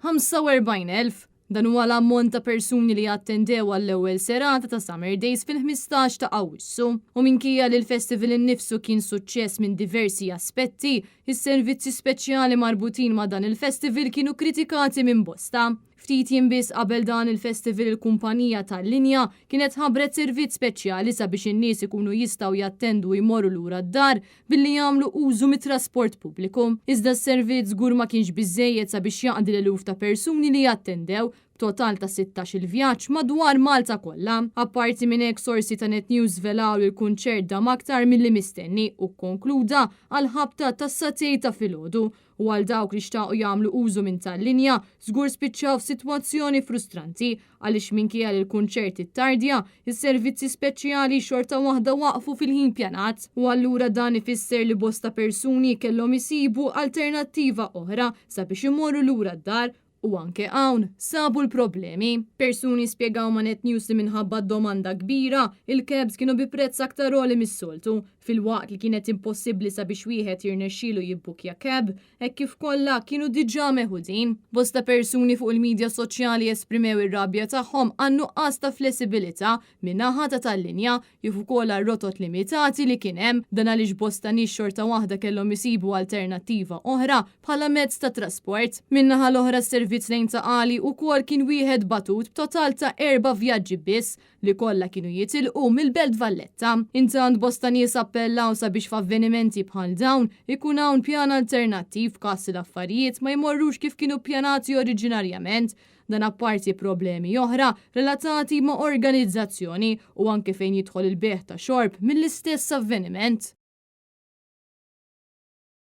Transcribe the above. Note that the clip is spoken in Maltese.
45,000. Dan huwa l-ammont ta' persuni li attendew għall-ewwel serata ta' Summer Days fil-15 ta' Awwissu. U minkejja li l-festival innifsu kien suċċess minn diversi aspetti, is-servizzi speċjali marbutin ma' dan il-festival kienu kritikati minn bosta. Ftit jiem biss qabel dan il-festival il-kumpanija tal-linja kienet ħabbret servizz speċjali sabiex in-nies ikunu jistgħu jattendu u jmorru lura d-dar billi jagħmlu użu mit-trasport pubbliku. Iżda s-servizz żgur ma kienx biżżejjed sabiex jaqdi l-eluf ta' persuni li attendew, b'total ta' 16-il vjaġġ madwar Malta kollha. Apparti minn hekk, sorsi ta' Net News żvelaw li l-kunċert dam aktar milli mistenni u kkonkluda għall-ħabta tas-sagħtejn ta' filgħodu u għal dawk li xtaqu jagħmlu użu minn tal-linja żgur spiċċaw f'sitwazzjoni frustranti għaliex minkejja li l-kunċert ittardja, is-servizzi speċjali xorta waħda waqfu fil-ħin pjanat u allura dan ifisser li bosta persuni kellhom isibu alternattiva oħra sabiex imorru lura d-dar u anke hawn sabu l-problemi. Persuni spjegaw ma' Net News li minħabba d-domanda kbira, il-cabs kienu bi prezz aktar għoli mis-soltu, filwaqt li kienet impossibbli sabiex wieħed jirnexxielu jibbukja cab, hekk kif kollha kienu diġà meħudin. Bosta persuni fuq il-midja soċjali esprimew ir-rabja tagħhom għan-nuqqas ta' flessibilità min-naħa ta' tal-linja kif ukoll għar-rotot limitati li kien hemm, dan għaliex bosta nies xorta waħda kellhom isibu alternattiva oħra bħala mezz ta' trasport. Min-naħa l-oħra s-servizz lejn Ta' Qali ukoll kien wieħed batut b'total ta' erba' vjaġġi biss li kollha kienu jitilqu mill-Belt Valletta. Intant bosta nies appellaw sabiex f'avvenimenti bħal dawn ikun hawn pjan alternattiv f'każ li l-affarijiet ma jmorrux kif kienu ppjanati oriġinarjament. Dan apparti problemi oħra relatati ma' organizzazzjoni u anke fejn jidħol il-bejgħ ta' xorb mill-istess avveniment.